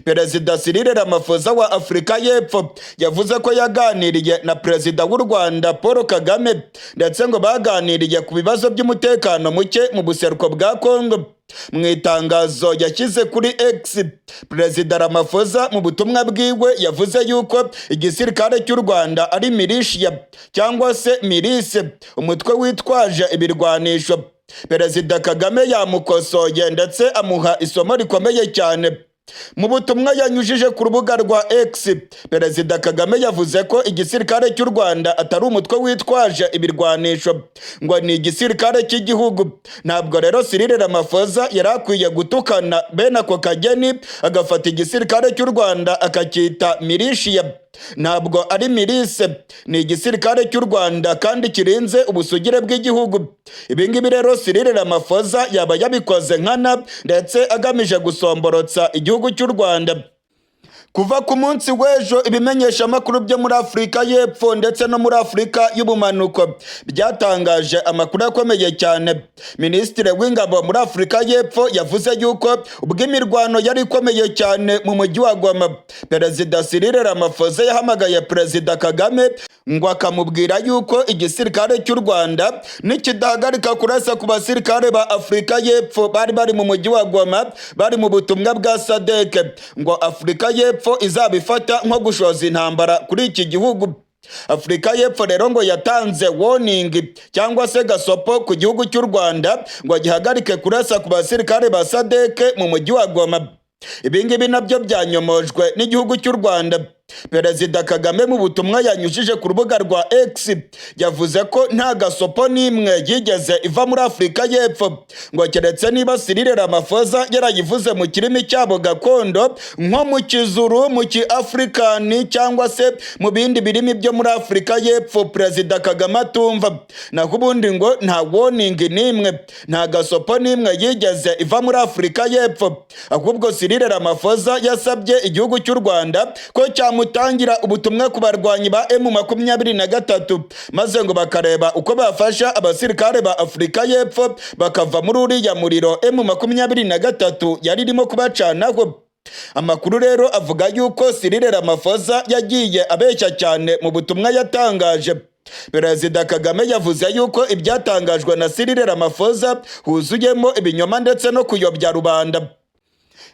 Perezida Cyril Ramaphosa wa Afurika y'Epfo yavuze ko yaganiriye na Perezida w'u Rwanda Paul Kagame, ndetse ngo baganiriye ku bibazo by'umutekano muke mu buseruko bwa Kongo. Mu itangazo yashyize kuri X, Perezida Ramaphosa mu butumwa bwiwe yavuze yuko igisirikare cy'u Rwanda ari militia cyangwa se milice, umutwe witwaje ibirwanisho. Perezida Kagame yamukosoye ndetse amuha isomo rikomeye cyane. Mu butumwa yanyujije ku rubuga rwa X, Perezida Kagame yavuze ko igisirikare cy'u Rwanda atari umutwe witwaje ibirwanisho, ngo ni igisirikare cy'igihugu. Ntabwo rero Cyril Ramaphosa yari akwiye gutukana bene ako kageni, agafata igisirikare cy'u Rwanda akacyita militia. Ntabwo ari milice, ni igisirikare cy'u Rwanda kandi kirinze ubusugire bw'igihugu. Ibi ngibi rero Cyril Ramaphosa yaba yabikoze nkana, ndetse agamije gusomborotsa igihugu cy'u Rwanda. Kuva ku munsi w'ejo, ibimenyeshamakuru byo muri Afurika y'Epfo ndetse no muri Afurika y'ubumanuko byatangaje amakuru akomeye cyane. Minisitiri w'ingabo muri Afurika y'Epfo yavuze yuko ubwo imirwano yari ikomeye cyane mu mujyi wa Goma, Perezida Cyril Ramaphosa yahamagaye Perezida Kagame ngo akamubwira yuko igisirikare cy'u Rwanda nikidahagarika kurasa ku basirikare ba Afurika y'Epfo bari bari mu mujyi wa Goma, bari mu butumwa bwa SADC, ngo Afurika y'Epfo izabifata nko gushoza intambara kuri iki gihugu. Afurika y'Epfo rero ngo yatanze warning cyangwa se gasopo ku gihugu cy'u Rwanda ngo gihagarike kurasa ku basirikare ba SADC mu mujyi wa Goma. Ibi ngibi nabyo byanyomojwe n'igihugu cy'u Rwanda. Perezida Kagame mu butumwa yanyujije ku rubuga rwa X yavuze ko nta gasopo n'imwe yigeze iva muri Afurika y'Epfo, ngo keretse niba Cyril Ramaphosa yarayivuze mu kirimi cyabo gakondo, nko mu Kizuru, mu Kiafurikani cyangwa se mu bindi birimi byo muri Afurika y'Epfo Perezida Kagame atumva. Naho ubundi ngo nta warning n'imwe, nta gasopo n'imwe yigeze iva muri Afurika y'Epfo. Ahubwo Cyril Ramaphosa yasabye igihugu cy'u Rwanda ko cyamutangira ubutumwa ku barwanyi ba M23, maze ngo bakareba uko bafasha abasirikare ba Afurika y'Epfo bakava muri uriya muriro M23 yari irimo kubacanaho. Amakuru rero avuga yuko Cyril Ramaphosa yagiye abeshya cyane mu butumwa yatangaje. Perezida Kagame yavuze yuko ibyatangajwe na Cyril Ramaphosa huzuyemo ibinyoma ndetse no kuyobya rubanda.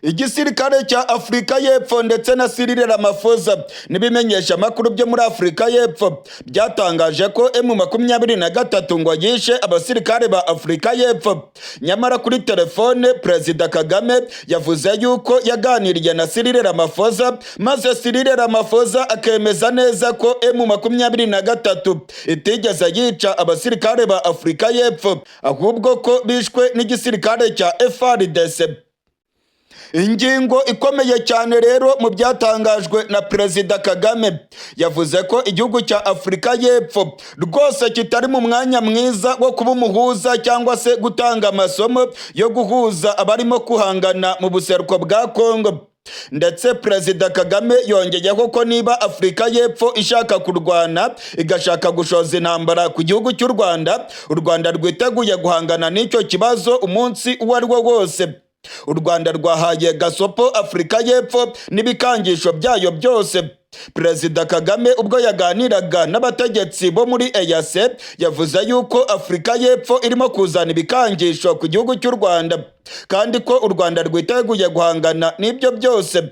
Igisirikare cya Afurika y'Epfo ndetse na Cyril Ramaphosa n'ibimenyesha amakuru byo muri Afurika y'Epfo byatangaje ko M23 ngo yishe abasirikare ba Afurika y'Epfo. Nyamara kuri telefone, Perezida Kagame yavuze yuko yaganiriye na Cyril Ramaphosa, maze Cyril Ramaphosa akemeza neza ko M23 itigeze yica abasirikare ba Afurika y'Epfo, ahubwo ko bishwe n'igisirikare cya FARDC. Ingingo ikomeye cyane rero mu byatangajwe na Perezida Kagame, yavuze ko igihugu cya Afurika y'Epfo rwose kitari mu mwanya mwiza wo kuba umuhuza cyangwa se gutanga amasomo yo guhuza abarimo guhangana mu buseruko bwa Kongo. Ndetse Perezida Kagame yongeyeho ko niba Afurika y'Epfo ishaka kurwana, igashaka gushoza intambara ku gihugu cy'u Rwanda, u Rwanda rwiteguye guhangana n'icyo kibazo umunsi uwo ari wo wose. U Rwanda rwahaye gasopo Afurika y'Epfo n'ibikangisho byayo byose. Perezida Kagame ubwo yaganiraga n'abategetsi bo muri EAC, yavuze yuko Afurika y'Epfo irimo kuzana ibikangisho ku gihugu cy'u Rwanda, kandi ko u Rwanda rwiteguye guhangana n'ibyo byose.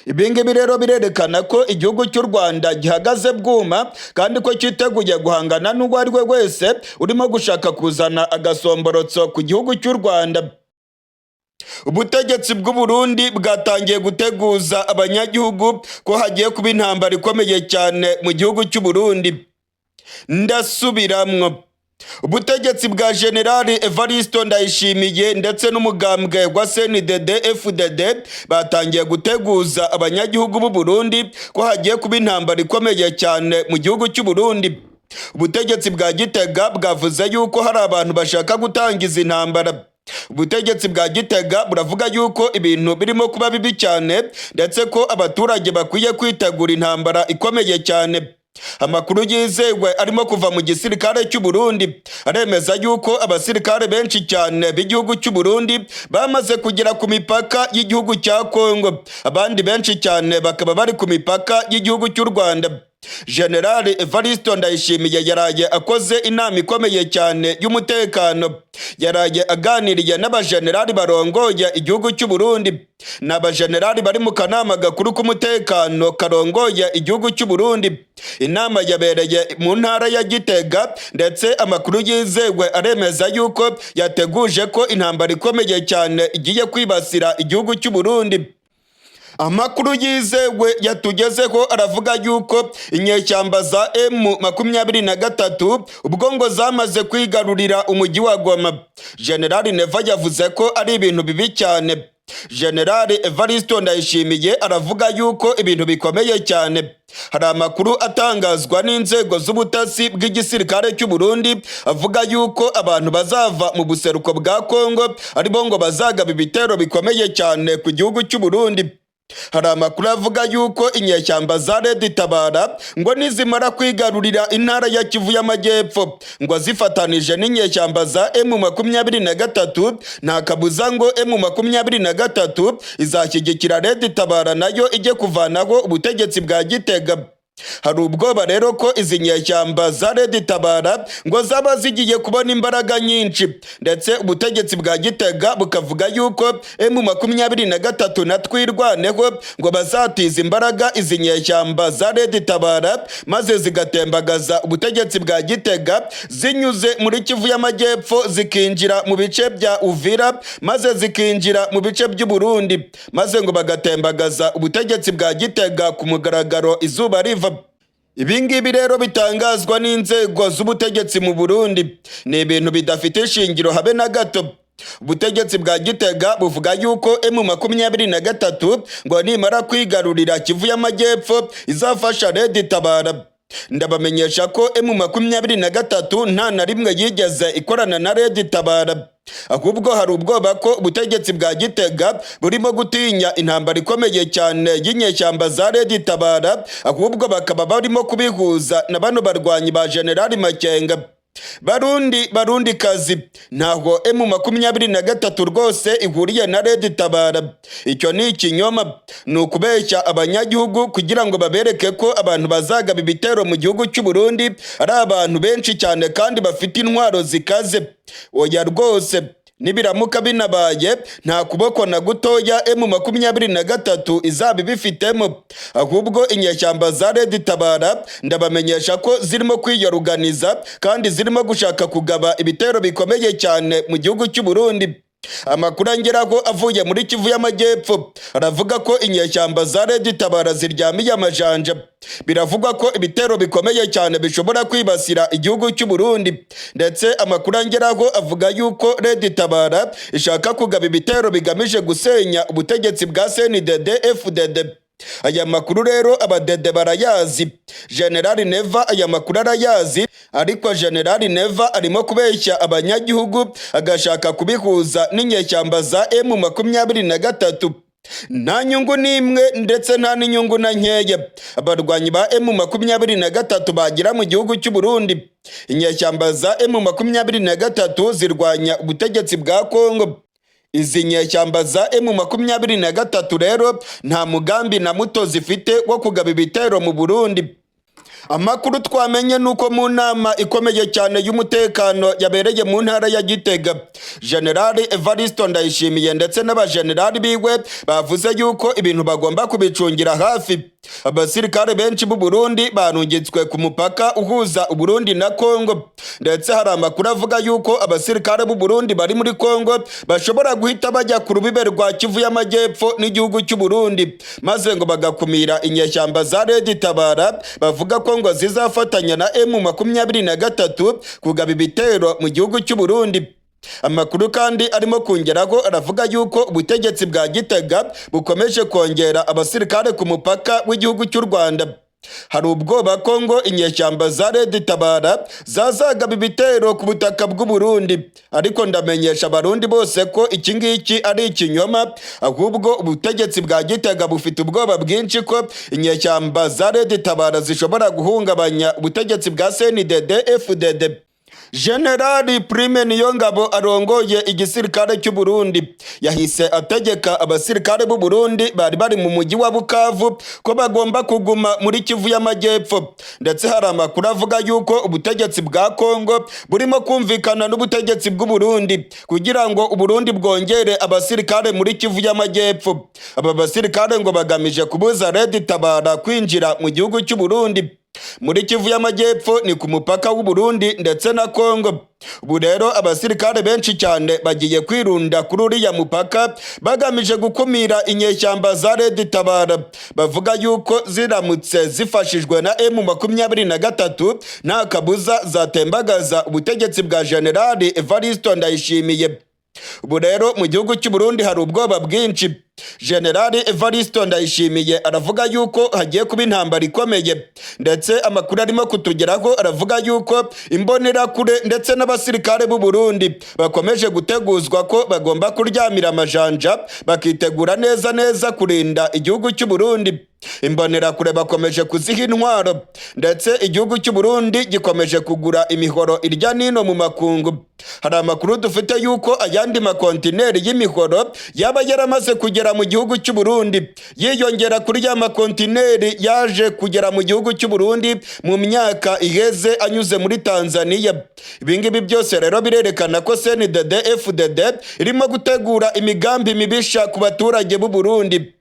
Ibi ngibi rero birerekana ko igihugu cy'u Rwanda gihagaze bwuma, kandi ko cyiteguye guhangana n'uwo ari we wese urimo gushaka kuzana agasomborotso ku gihugu cy'u Rwanda. Ubutegetsi bw'u Burundi bwatangiye guteguza abanyagihugu ko hagiye kuba intambara ikomeye cyane mu gihugu cy'u Burundi. Ndasubiramwo, ubutegetsi bwa Generali Evaristo Ndayishimiye ndetse n'umugambwe wa CNDD FDD batangiye guteguza abanyagihugu b'u Burundi ko hagiye kuba intambara ikomeye cyane mu gihugu cy'u Burundi. Ubutegetsi bwa Gitega bwavuze yuko hari abantu bashaka gutangiza intambara. Ubutegetsi bwa Gitega buravuga yuko ibintu birimo kuba bibi cyane, ndetse ko abaturage bakwiye kwitegura intambara ikomeye cyane. Amakuru yizewe arimo kuva mu gisirikare cy'u Burundi aremeza yuko abasirikare benshi cyane b'igihugu cy'u Burundi bamaze kugera ku mipaka y'igihugu cya Kongo, abandi benshi cyane bakaba bari ku mipaka y'igihugu cy'u Rwanda. General Evaristo Ndayishimiye yaraye akoze inama ikomeye cyane y'umutekano. Yaraye aganiriye n'abajenerali barongoye igihugu cy'u Burundi. Ni abajenerali bari mu kanama gakuru k'umutekano karongoye igihugu cy'u Burundi. Inama yabereye mu ntara ya Gitega, ndetse amakuru yizewe aremeza yuko yateguje ko intambara ikomeye cyane igiye kwibasira igihugu cy'u Burundi. Amakuru yizewe yatugezeho aravuga yuko inyeshyamba za M23 ubwo ngo zamaze kwigarurira umujyi wa Goma. Generali Neva yavuze ko ari ibintu bibi cyane. Generali Evaristo Ndayishimiye aravuga yuko ibintu bikomeye cyane. Hari amakuru atangazwa n'inzego z'ubutasi bw'igisirikare cy'u Burundi avuga yuko abantu bazava mu buseruko bwa Kongo aribo ngo bazagaba ibitero bikomeye cyane ku gihugu cy'u Burundi. Hari amakuru avuga yuko inyeshyamba za Red Tabara ngo nizimara kwigarurira intara ya Kivu y'Amajyepfo, ngo zifatanije n'inyeshyamba za M23, nta kabuza ngo M23 izashyigikira Red Tabara, nayo ijye kuvanaho ubutegetsi bwa Gitega. Hari ubwoba rero ko izi nyeshyamba za Red Tabara ngo zaba zigiye kubona imbaraga nyinshi, ndetse ubutegetsi bwa Gitega bukavuga yuko M23 na Twirwaneho ngo bazatiza imbaraga izi nyeshyamba za Red Tabara, maze zigatembagaza ubutegetsi bwa Gitega zinyuze muri Kivu y'Amajyepfo, zikinjira mu bice bya Uvira, maze zikinjira mu bice by'u Burundi, maze ngo bagatembagaza ubutegetsi bwa Gitega ku mugaragaro izuba riva. Ibi ngibi rero bitangazwa n'inzego z'ubutegetsi mu Burundi ni ibintu bidafite ishingiro habe na gato. Ubutegetsi bwa Gitega buvuga yuko M23 ngo nimara kwigarurira Kivu y'Amajyepfo izafasha Red Tabara. Ndabamenyesha ko M23 nta na rimwe yigeze ikorana na Red Tabara. Ahubwo hari ubwoba ko ubutegetsi bwa Gitega burimo gutinya intambara ikomeye cyane y'inyeshyamba za Red Tabara, ahubwo bakaba barimo kubihuza na bano barwanyi ba Generali Makenga. Barundi, Barundi kazi, ntabwo M23 rwose ihuriye na Red Tabara. Icyo ni ikinyoma, ni ukubeshya abanyagihugu kugira ngo babereke ko abantu bazagaba ibitero mu gihugu cy'u Burundi ari abantu benshi cyane kandi bafite intwaro zikaze. Oya rwose, nibiramuka binabaye, nta kuboko na gutoya M23 izaba ibifitemo. Ahubwo inyeshyamba za Red Tabara, ndabamenyesha ko zirimo kwiyoruganiza kandi zirimo gushaka kugaba ibitero bikomeye cyane mu gihugu cy'u Burundi. Amakuru angeraho avuye muri Kivu y'Amajyepfo aravuga ko inyeshyamba za Red Tabara ziryamiye amajanja. Biravugwa ko ibitero bikomeye cyane bishobora kwibasira igihugu cy'u Burundi, ndetse amakuru angeraho avuga yuko Red Tabara ishaka kugaba ibitero bigamije gusenya ubutegetsi bwa CNDD FDD. Aya makuru rero abadede barayazi, General Neva aya makuru arayazi, ariko General Neva arimo kubeshya abanyagihugu agashaka kubihuza n'inyeshyamba za M23. Nta nyungu n'imwe ndetse nta n'inyungu na nkeya abarwanyi ba M23 bagira mu gihugu cy'u Burundi. Inyeshyamba za M23 zirwanya ubutegetsi bwa Kongo. Izi nyeshyamba za M23 rero nta mugambi na muto zifite wo kugaba ibitero mu Burundi. Amakuru twamenye nuko mu nama ikomeye cyane y'umutekano yabereye mu ntara ya Gitega, Generali Evaristo Ndayishimiye ndetse n'abajenerali biwe bavuze yuko ibintu bagomba kubicungira hafi. Abasirikare benshi b'u Burundi barungitswe ku mupaka uhuza Uburundi na Kongo, ndetse hari amakuru avuga yuko abasirikare b'u Burundi bari muri Kongo bashobora guhita bajya ku rubibe rwa Kivu y'Amajyepfo n'igihugu cy'u Burundi, maze ngo bagakumira inyeshyamba za Red Tabara bavuga ko ngo zizafatanya na M23 kugaba ibitero mu gihugu cy'u Burundi. Amakuru kandi arimo kongeraho aravuga yuko ubutegetsi bwa Gitega bukomeje kongera abasirikare ku mupaka w'igihugu cy'u Rwanda. Hari ubwoba ko ngo inyeshyamba za Red Tabara zazagaba ibitero ku butaka bw'u Burundi, ariko ndamenyesha Abarundi bose ko iki ngiki ari ikinyoma. Ahubwo ubutegetsi bwa Gitega bufite ubwoba bwinshi ko inyeshyamba za Red Tabara zishobora guhungabanya ubutegetsi bwa CNDD FDD. Generali Prime Niyongabo arongoye igisirikare cy'u Burundi yahise ategeka abasirikare b'u Burundi bari bari mu mujyi wa Bukavu ko bagomba kuguma muri Kivu y'Amajyepfo. Ndetse hari amakuru avuga yuko ubutegetsi bwa Kongo burimo kumvikana n'ubutegetsi bw'u Burundi kugira ngo Uburundi bwongere abasirikare muri Kivu y'Amajyepfo. Aba basirikare ngo bagamije kubuza Red Tabara kwinjira mu gihugu cy'u Burundi. Muri Kivu y'Amajyepfo ni ku mupaka w'u Burundi ndetse na Kongo. Ubu rero abasirikare benshi cyane bagiye kwirunda kuri uriya mupaka bagamije gukumira inyeshyamba za Red Tabara bavuga yuko ziramutse zifashijwe na M23 nta kabuza zatembagaza ubutegetsi bwa Generali Evaristo Ndayishimiye. Ubu rero mu gihugu cy'u Burundi hari ubwoba bwinshi. Generali Evaristo Ndayishimiye aravuga yuko hagiye kuba intambara ikomeye, ndetse amakuru arimo kutugeraho aravuga yuko imbonerakure ndetse n'abasirikare b'u Burundi bakomeje guteguzwa ko bagomba kuryamira amajanja, bakitegura neza neza kurinda igihugu cy'u Burundi. Imbonerakure bakomeje kuziha intwaro, ndetse igihugu cy'u Burundi gikomeje kugura imihoro irya nino mu makungu. Hari amakuru dufite yuko ayandi makontineri y'imihoro yaba yaramaze kugera mu gihugu cy'u Burundi, yiyongera kuri ya makontineri yaje kugera mu gihugu cy'u Burundi mu myaka iheze anyuze muri Tanzania. Ibingibi byose rero birerekana ko CNDD FDD irimo gutegura imigambi mibisha ku baturage b'u Burundi.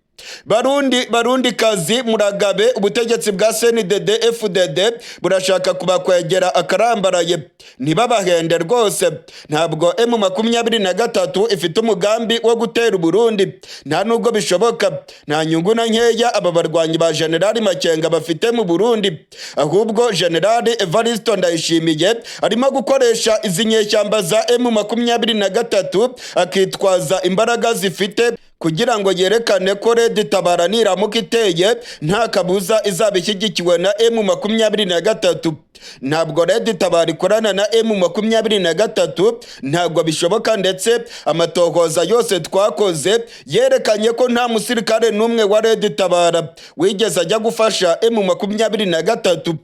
Barundi, Barundi kazi, muragabe! Ubutegetsi bwa CNDD FDD burashaka kubakwegera akarambaraye. Ntibabahende rwose, ntabwo M23 ifite umugambi wo gutera Uburundi, nta nubwo bishoboka. Nta nyungu na nkeya aba barwanyi ba Generali Makenga bafite mu Burundi. Ahubwo Generali Evaristo Ndayishimiye arimo gukoresha izi nyeshyamba za M23, akitwaza imbaraga zifite kugira ngo yerekane ko Red Tabara niramuka iteye nta kabuza izaba ishyigikiwe na M23. Ntabwo Red Tabara ikorana na M23, ntabwo bishoboka. Ndetse amatohoza yose twakoze yerekanye ko nta musirikare n'umwe wa Red Tabara wigeze ajya gufasha M23.